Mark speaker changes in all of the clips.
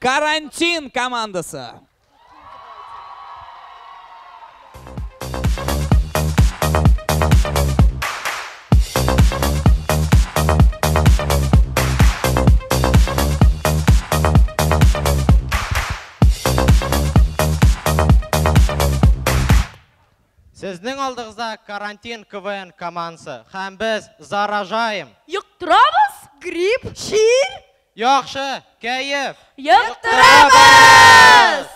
Speaker 1: Карантин командасы.
Speaker 2: Сезнең алдыгызда Карантин КВН командасы һәм без заражаем.
Speaker 3: Йоктырабыз? Грипп, чир?
Speaker 2: Яхшы, кәеф.
Speaker 3: Йоктырабыз!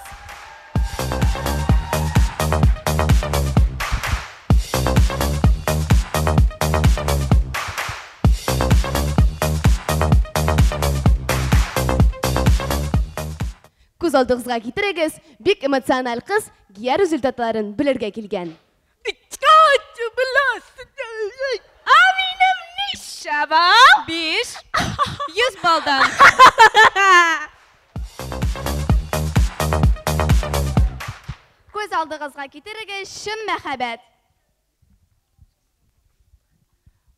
Speaker 4: Күз алдыгызга китерегез, бик эмоциональ кыз ГИА результатларын белергә килгән.
Speaker 3: Ә минем ничә балл?
Speaker 5: 5. 100 балдан.
Speaker 4: Күз алдыгызга китерегез, чын мәхәббәт.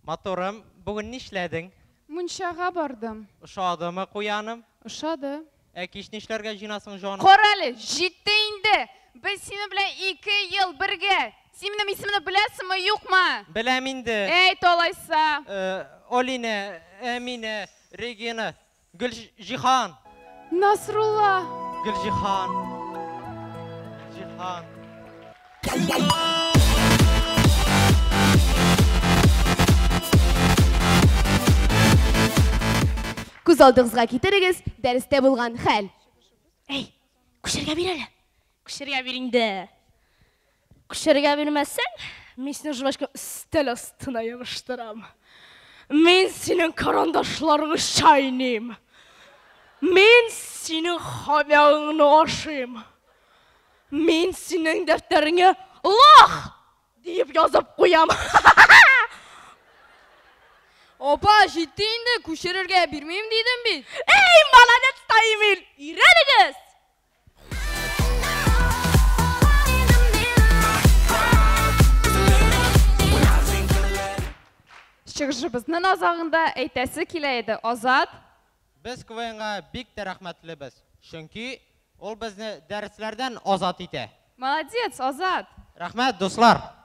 Speaker 2: Матурым, бүген нишләдең?
Speaker 6: Мунчага бардым.
Speaker 2: Ошадымы куяным?
Speaker 6: Ошады.
Speaker 2: Ә кич нишләргә җыенасың, җаным?
Speaker 6: Карале, җитте инде. Без синең белән 2 ел бергә. Син минем исемне беләсеңме, юкмы?
Speaker 2: Беләм инде.
Speaker 6: Әйт алайса.
Speaker 2: Алинә, Әминә, Регина, Гөлҗиһан.
Speaker 6: Насрулла.
Speaker 2: Гөлҗиһан. Гөлҗиһан.
Speaker 4: Күз алдыгызга китерегез, дәрестә булган хәл.
Speaker 3: Әй, күчәргә бир әле. Күчәргә бир инде. Күчәргә бирмәсәң, мин сине жвачка өстәл астына ябыштырам. Мин синең карандашларыңны чайныйм. Мин синең хомягыңны ашыйм. Мин синең дәфтәреңә лох диеп язып куям.
Speaker 5: Апа, җитте инде, күчерергә бирмим дидем бит.
Speaker 3: Эй, молодец, Таймил! Өйрәнегез!
Speaker 6: Чыгышыбызның азагында әйтәсе килә иде, Азат.
Speaker 2: Без КВНга бик тә рәхмәтлебез, чөнки ул безне дәресләрдән азат итә.
Speaker 6: Молодец, Азат!
Speaker 2: Рәхмәт, дуслар!